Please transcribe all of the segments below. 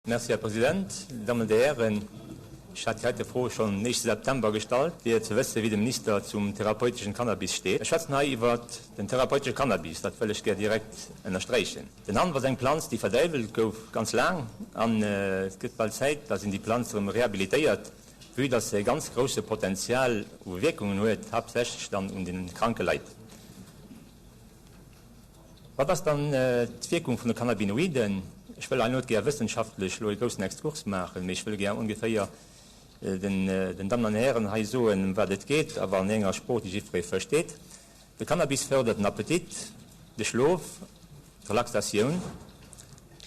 Merci, Här President. Dammen an Dir Hären, ech hat déi heite Fro schonn den éischte September gestallt, fir ze wëssen, wéi de Minister zum therapeuteschen Cannabis steet. Ech schwätzen hei iwwert den therapeutesche Cannabis, dat wëll ech gär direkt ënnersträichen. Den Hanf ass eng Planz, déi verdäiwelt gouf ganz laang, an et gëtt bal Zäit, datt een déi Planz erëm rehabilitéiert, vue datt se e ganz grousse Potenzial u Wierkungen huet, haaptsächlech dann un de kranke Leit. Wat ass dann d'Wierkung vun de Cannabinoiden? Ech wëll hei net gär wëssenschaftlech elo e groussen Exkurs maachen, mee ech wëll gär ongeféier den Dammen an Hären hei soen, ëm wat et geet, awer an enger Sprooch, déi jiddweree versteet. De Cannabis fërdert den Appetit, de Schlof, d'Relaxatioun,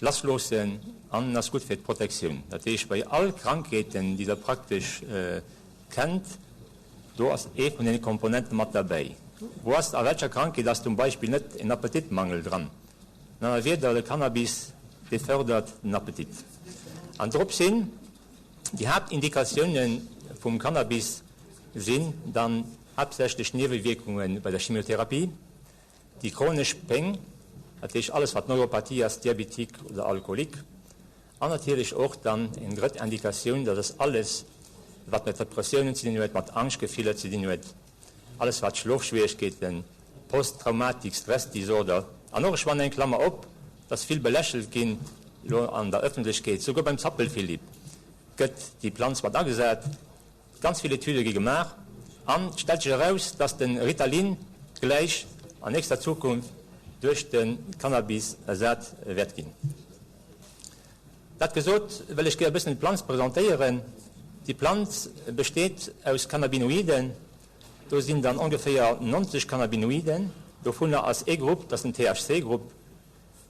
d'Lassloossen an ass gutt fir d'Protektioun. Dat heescht, bei all Krankheeten, déi Der praktesch kennt, Do ass ee vun deene Komponente mat derbäi. Wou ass, a welcher Krankheet ass zum Beispill net en Appetitmangel dran? An aner Wierder, de Cannabis, dee fërdert den Appetit. An drop sinn déi Haaptindikatioune vum Cannabis sinn dann haaptsächlech Niewewierkunge bei der Chemiotherapie, déi chronesch Péng, dat heescht alles wat Neuropathie ass, Diabetique oder Alkoholik, an natierlech och dann eng drëtt Indikatioun, dat ass alles wat mat Depressiounen ze dinn huet, mat Angschtgefiller ze dinn huet, alles wat Schlofschwieregkeeten, Post-Traumatic Stress Disorder, an och, ech man eng Klammer op, dat ass vill belächelt ginn elo an der Ëffentlechkeet, souguer beim Zappel Philippe gëtt déi Planz mat agesat. Ganz vill Etüde gi gemaach an et stellt sech eraus, dass de Ritalin gläich an nächster Zukunft duerch de Cannabis ersat wäert ginn. Dat gesot, wëll ech gär e bëssen d'Planz presentéieren. Déi Planz besteet aus Cannabinoiden. Do sinn dann ongeféier 90 Cannabinoiden. Dovunner ass ee Grupp, dat ass den THC-Grupp,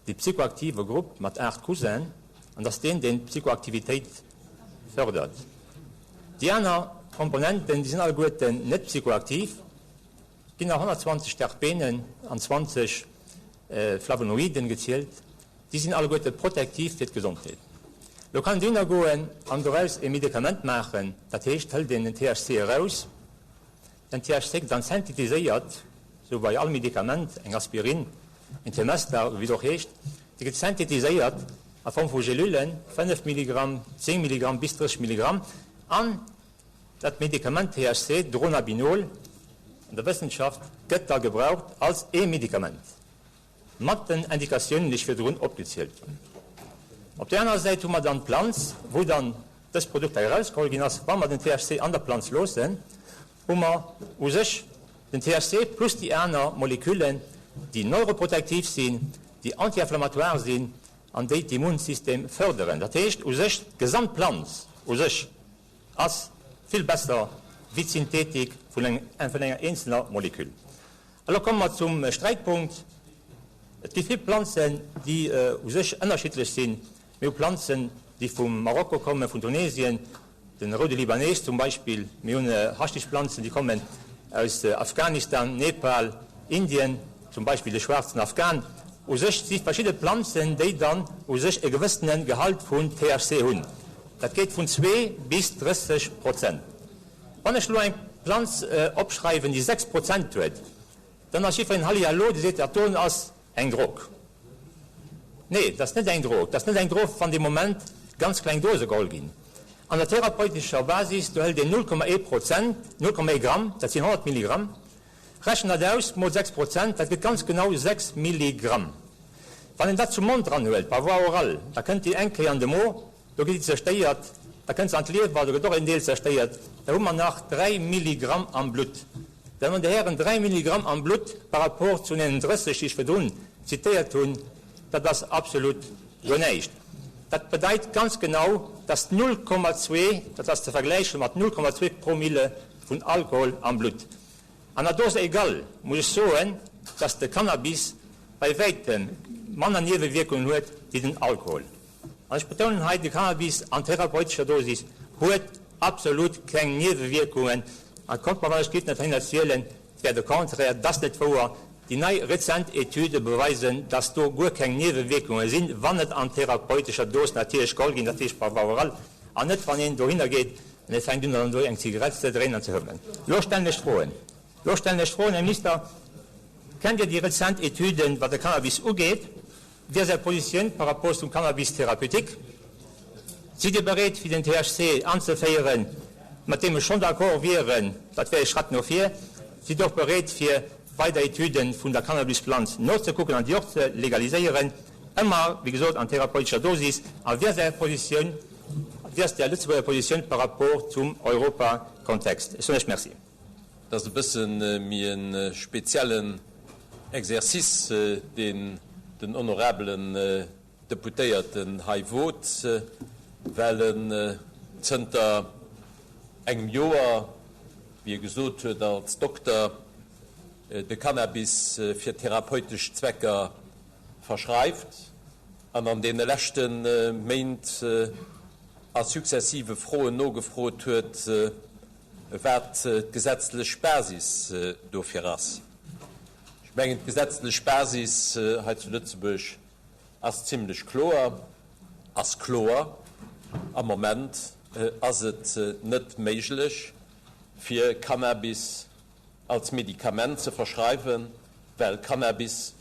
dee psychoaktive Grupp mat 8 Cousinen, an dat ass deen, deen d'Psychoaktivitéit fërdert. Déi aner Komponenten, déi sinn alleguerten net psychoaktiv, ginn nach 120 Terpenen an 20 Flavonoiden gezielt, déi sinn alleguerte protektiv fir d'Gesondheet. Lo kann een dohinner goen an doraus e Medikament maachen, dat heescht, hëlt een den THC eraus, den THC gëtt dann synthetiséiert, sou bei all Medikament, eng Aspirin, en Temesta oder wéi se och heescht, déi gëtt synthetiséiert a Form vu Gelullen, 5 Milligramm, 10 Milligramm bis 30 Milligramm, an dat Medikament THC, Dronabinol an der Wëssenschaft, gëtt da gebraucht als ee Medikament mat den Indikatiounen, déi ech virdrun opgezielt hunn. Op där anerer Säit hu mer dann d'Planz, wou dann dës Produkt hei erausgeholl ginn ass. Wa mer den THC an der Planz loossen, hu mer u sech den THC plus déi aner Moleküllen, déi neuroprotektiv sinn, déi anti-inflammatoire sinn an déi d'Immunsystem fërderen. Dat heescht u sech, d'gesamt Planz u sech ass vill besser wéi d'Synthetik vun enger eenzelner Moleküll. Elo komme mer zum Sträitpunkt. Et gi vill Planzen, déi u sech ënnerschiddlech sinn. Mir hu Planzen, déi vum Marokko kommen, vun Tunesien, de roude Libanees zum Beispill. Mir hunn Haschischplanzen, déi kommen aus Afghanistan, Nepal, Indien, zum Beispill de schwaarzen Afghan. U sech si verschidde Planzen, déi dann u sech e gewëssene Gehalt vun THC hunn. Dat geet vun zwee bis 30 Prozent. Wann ech elo eng Planz opschreiwen, déi 6 Prozent huet, dann ass jiddwereen Hallihallo, dee seet, dat doen ass eng Drog. Nee, dat ass net eng Drog. Dat ass net eng Drog, wann dee Moment ganz kleng Dose geholl ginn. An der therapeutescher Basis, do hëlt een 0,1 Prozent, 0,1 Gramm, dat sinn 100 Milligramm. Rechent dat aus, mol 6 Prozent, dat gëtt ganz genau 6 Milligramm. Wann een dat zum Mond eranhuelt, par voie orale, da kënnt déi eng Kéier an de Mo, Do gëtt déi zerstéiert, da kënnt se an d'Liewer, do gëtt och en Deel zerstéiert, da hu mer nach 3 Milligramm am Blutt. Dammen an Hären, 3 Milligramm am Blutt par rapport zu deenen 30, déi ech virdrun zitéiert hunn, dat ass absolut guer näischt. Dat bedeit ganz genau, dass 0,2, dat ass ze vergläiche mat 0,2 Promille vun Alkohol am Blutt. An à dose égale muss ech soen, dass de Cannabis bei wäitem manner Niewewierkungen huet wéi den Alkohol. An ech betounen hei, de Cannabis an therapeutescher Dosis huet absolut keng Niewewierkungen. A kommt mer wann ech gitt net hin erzielen, et wär de Contraire, dat ass net wouer. Déi nei rezent Etüde beweisen, dass do guer keng Niewewierkunge sinn, wann et an therapeutescher Dos natierlech geholl ginn, dat heescht par voie orale, an net wann een dohinner geet an et fänkt un dann do eng Zigarett ze dréinen an ze hëmmen. Elo stellen ech Froen. Elo stellen ech Froen, Här Minister, Kennt Dir déi rezent Etüden, wat de Cannabis ugeet? Wéi ass Är Positioun par rapport zum Cannabis thérapeutique? Sidd Dir bereet, fir den THC anzeféieren, mat deem ech schonn d'accord wieren, dat wär ee Schratt no vir? Sidd Dir och bereet, fir weider Etüden vun der Cannabisplanz nozekucken an déi och ze legaliséieren, ëmmer, wéi gesot, an therapeutescher Dosis? A wéi ass Är Positioun, wéi ass der Lëtzebuerger Positioun par rapport zum Europakontext? Ech soen Iech Merci. Et ass e bësse méi e speziellen Exercice, deen den honorabelen Deputéierten hei wot, well en zënter engem Joer, wéi e gesot huet, als Dokter de Cannabis fir therapeutesch Zwecker verschreift an an deene leschte Méint a successive Froen nogefrot huet, wat d'gesetzlech Basis dofir ass. Ech mengen, d'gesetzlech Basis hei zu Lëtzebuerg ass zimlech kloer, ass kloer. Am Moment ass et net méiglech, fir Cannabis als Medikament ze verschreiwen, well Cannabis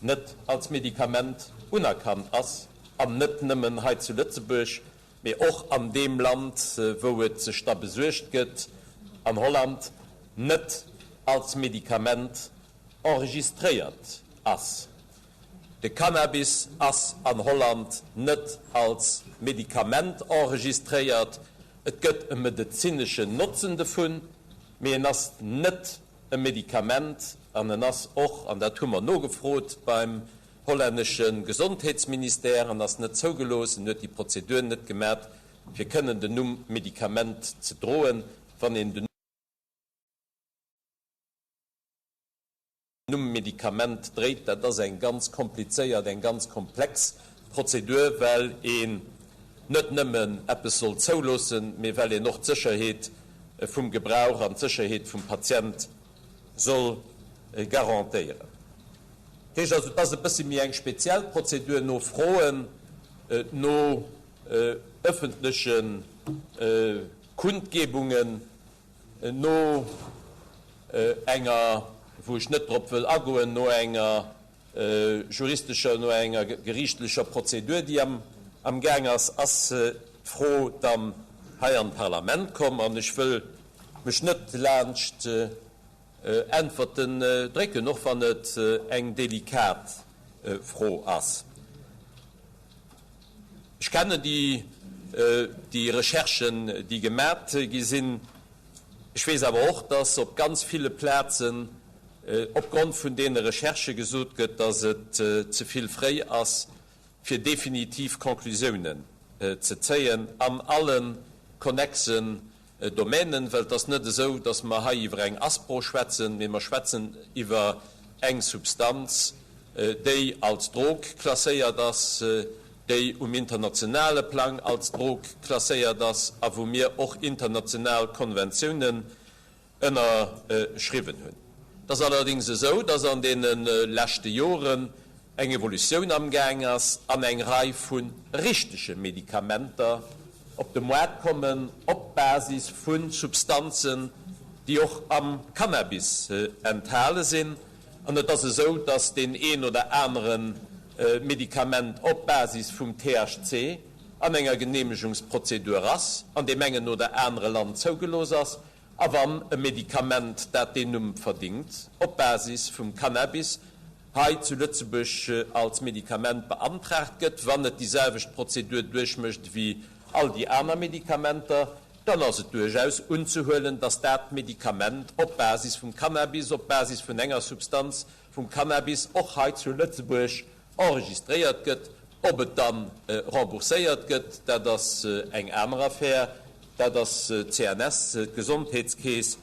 net als Medikament unerkannt ass, an net nëmmen hei zu Lëtzebuerg, mee och an deem Land, wou et sech da besuergt gëtt, an Holland, net als Medikament enregistréiert ass. De Cannabis ass an Holland net als Medikament enregistréiert. Et gëtt e medezineschen Notzen dovun, mee en ass net e Medikament an en ass och, an dat hu mer nogefrot beim hollännesche Gesondheetsministère, en ass net zougelooss, en huet déi Prozedur net gemat, fir kënnen den Numm Medikament ze droen, wann een den. Numm Medikament dréit. Dat ass eng ganz komplizéiert, eng ganz komplex Prozedur, well een net nëmmen eppes soll zouloossen, mee well een och d'Sécherheet vum Gebrauch an d'Sécherheet vum Patient soll garantéieren. Dat heescht also, et ass e bësse méi eng speziell Prozedur no Froen, no ëffentleche Kundgebungen, No enger, wou ech net drop wëll agoen, no enger juristescher, no enger geriichtlecher Prozedur, déi am Gaang ass, ass d'Fro dann hei an d'Parlament komm. An ech wëll mech net laanscht Äntwerten drécken, och wann et eng delikat Fro ass. Ech kennen déi Recherchen, déi gemat gi sinn. Ech weess awer och, dass op ganz ville Plazen opgrond vun deene Recherchë gesot gëtt, dass et ze vill fréi ass, fir definitiv Conclusiounen ze zéien an alle konnexen Domänen, well et ass net esou, datt mer hei iwwer eng Aspro schwätzen, mee mer schwätzen iwwer eng Substanz, déi als Drog klasséiert ass, déi um internationale Plang als Drog klasséiert ass a wou mir och international Konventiounen ënnerschriwwen hunn. Et ass allerdéngs esou, dass an deene leschte Joren eng Evolutioun amgaang ass an eng Rei vu richtege Medikamenter op de Moart kommen op Basis vu Substanzen, déi och am Cannabis enthale sinn. An et ass esou, dass deen een oder anere Medikament op Basis vum THC an enger Genehmegungsprozedur ass, an deem engen oder anere Land zougelooss ass. A wann e Medikament, dat deen Numm verdingt, op Basis vum Cannabis hei zu Lëtzebuerg als Medikament beantraagt gëtt, wann et déi selwecht Prozedur duerchmécht ewéi all déi aner Medikamenter, dann ass et duerchaus unzehuelen, dass dat Medikament op Basis vum Cannabis, op Basis vun enger Substanz vum Cannabis, och hei zu Lëtzebuerg enregistréiert gëtt. Ob et da rembourséiert gëtt, dat ass eng aner Affär. Dat ass d'CNS, d'Gesondheetskeess,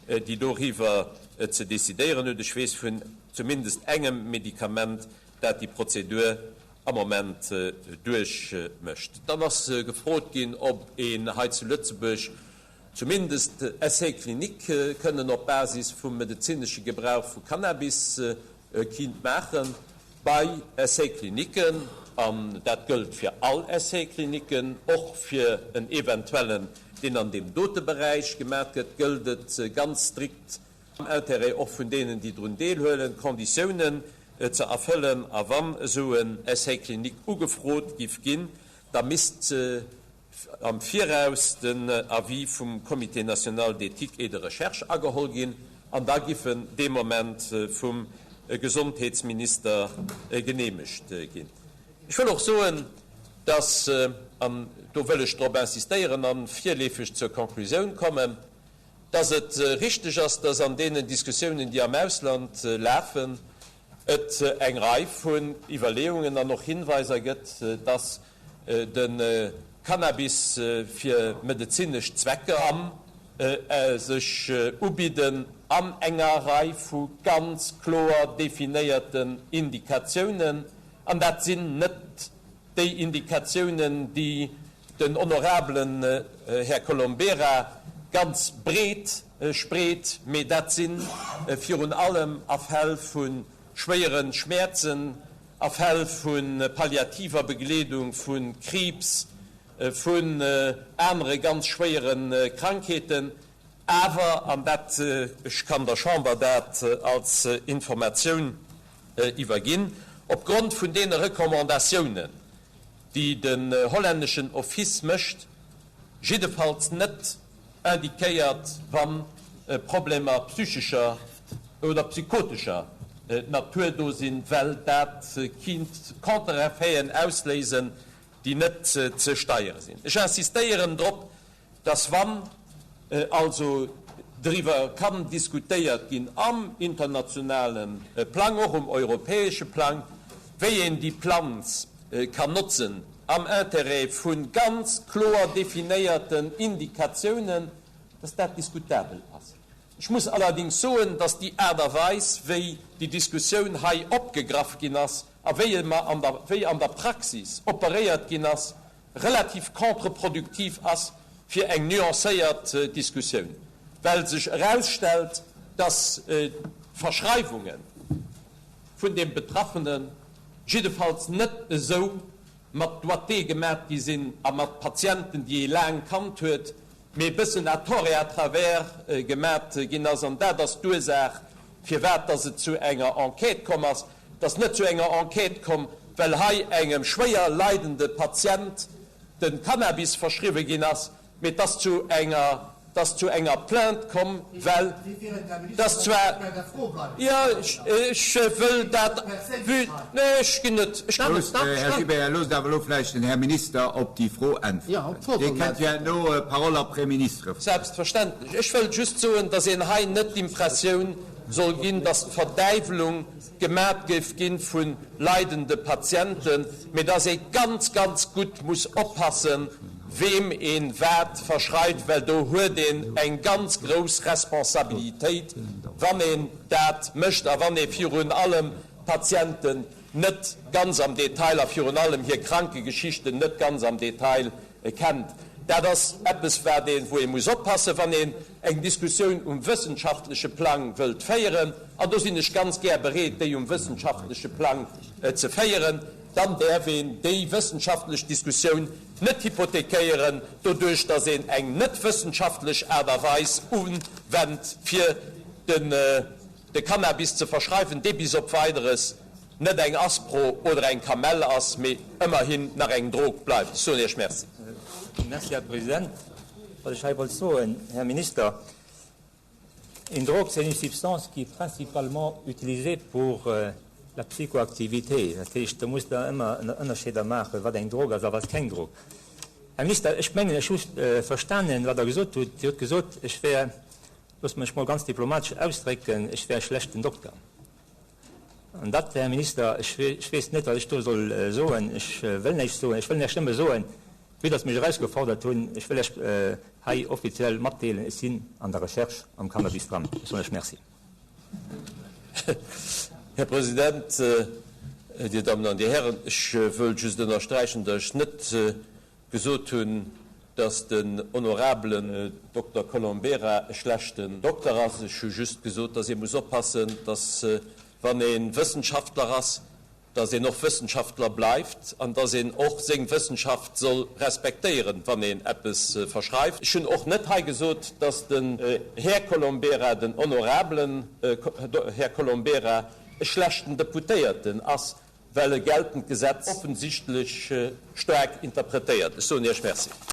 déi doriwwer ze decidéieren huet. Ech weess vun zumindest engem Medikament, dat déi Prozedur am Moment duerchmécht. Dann ass gefrot ginn, ob een hei zu Lëtzebuerg zumindest Essais cliniques kënnen op Basis vum medezinesche Gebrauch vu Cannabis kinnt maachen. Bei Essais cliniquen, an dat gëllt fir all Essais cliniquen, och fir en eventuellen, deen an deem dote Beräich gemaach gëtt, gëllt et ganz strikt am Intérêt och vun deenen, déi drun deelhuelen, d'Konditiounen ze erfëllen. A wann esou en Essai clinique ugefrot giff ginn, da misst. am Viraus den Avis vum Comité national d'éthique et de recherche ageholl ginn an da giff en dee Moment vum Gesondheetsminister genehmegt ginn. Ech wëll och soen, dass, an do wëll ech drop insistéieren a virleefeg zur Conclusioun kommen, dass et richteg ass, dass an deenen Diskussiounen, déi am Ausland lafen, et eng Rei vun Iwwerleeungen an och Hinweiser gëtt, dass de Cannabis fir medezinesch Zwecker kann sech ubidden an enger Rei vu ganz kloer definéierten Indikatiounen. An dat sinn net déi Indikatiounen, déi den honorabelen Här Colombera ganz breet spreet, mee dat si virun allem a Fäll vu schwéiere Schmäerzen, a Fäll vu palliativer Begleedung vu Kriibs, vun anere ganz schwéiere Krankheeten. Awer, an dat, ech kann der Chamber dat als Informatioun iwwerginn, opgrond vun deene Recommandatiounen, déi den hollänneschen Office mécht, jiddefalls net indiquéiert, wa Problemer psychescher oder psychotescher Natur do sinn, well dat kinnt Contre-effeten ausléisen, déi net ze steiere sinn. Ech insistéieren drop, dass wann also driwwer kann diskutéiert ginn am internationale Plang, och um europäesche Plang, wéi een déi Planz kann notzen am Intérêt vu ganz kloer definéierten Indikatiounen, dass dat diskutabel ass. Ech muss allerdings soen, dass déi Aart a Weis, wéi déi Diskussioun hei opgegraff ginn ass a wéi an der Praxis operéiert ginn ass, relativ contre-productiv ass fir eng nuancéiert Diskussioun, well sech erausstellt, dass d'Verschreiwunge vun deem Betraffene jiddefalls net esou mat Doigté gemat gi sinn a mat Patienten, déi ee laang kannt huet, mee e bëssen à tort et à travers gemat ginn ass. An dat ass d'Ursaach, firwat dass et zu enger Enquête komm ass. Et ass net zu enger Enquête komm, well hei engem schwéier leidende Patient de Cannabis verschriwwe ginn ass, mee et ass zu enger, et ass zu enger Plainte komm, well et ass zwar, jo, ech wëll dat, vue, nee, ech ginn net, ech ginn net. Här Gibéryen, loosst awer elo vläicht den Här Minister op déi Fro äntweren. Dir kënnt jo herno Parole après ministre. Selbstverständlech. Ech wëll just soen, dass een hei net d'Impressioun soll ginn, dass d'Verdäiwelung gemat géif gi vu leidende Patienten, mee dass ee ganz, ganz gutt muss oppassen, weem ee wat verschreift, well do huet een eng ganz grouss Responsabilitéit, wann een dat mécht a wann ee virun allem d'Patienten net ganz am Detail a virun allem hir Krankegeschichten net ganz am Detail kennt. Dat ass eppes, wat een, wou ee muss oppassen, wann een eng Diskussioun um wëssenschaftleche Plang wëllt féieren, an do sinn ech ganz gär bereet, déi um wëssenschaftleche Plang ze féieren, dann däerf een déi wëssenschaftlech Diskussioun net hypothekéieren doduerch, datt een eng net wëssenschaftlech Aart a Weis uwennt, fir de Cannabis ze verschreiwen, dee bis op Weideres net eng Aspro oder eng Kamell ass, mee ëmmerhin nach eng Drog bleift. Ech soen Iech Merci. Merci, Här President. Wat ech hei wollt soen, Här Minister, Une drogue, c'est une substance qui est principalement utilisée pour la psychoactivité. Dat heescht, do musst Der ëmmer Ënnerscheeder maachen, wat eng Drog ass a wat keng Drog. Här Minister, ech mengen, ech hu verstanen, wat Der gesot hutt. Dir hutt gesot, ech wär, loosst mech mol ganz diplomatesch ausdrécken, ech wär e schlechten Dokter. An dat, Här Minister, ech weess net, wat ech do soll soen. Ech wëll näischt soen. Ech wëll lech nëmme soen, vue dass mech erausgefordert hunn, ech wëll lech hei offiziell matdeelen, ech sinn an der Recherche am Cannabis dran. Ech soen lech Merci. Här President, Dir Dammen an Dir Hären, ech wëll just ënnersträichen, datt ech net gesot hunn, dass den honorabelen Dokter Colombera e schlechten Dokter ass. Ech hu just gesot, dass ee muss oppassen, dass, wann ee Wëssenschaftler ass, dass een och Wëssenschaftler bleift an dass een och seng Wëssenschaft soll respektéieren, wann een eppes verschreift. Ech hunn och net hei gesot, dass den Här Colombera, den honorabelen Här Colombera, e schlechten Deputéierten ass. Well e geltend Gesetz offensichtlech staark interpretéiert. Ech soen Iech Merci.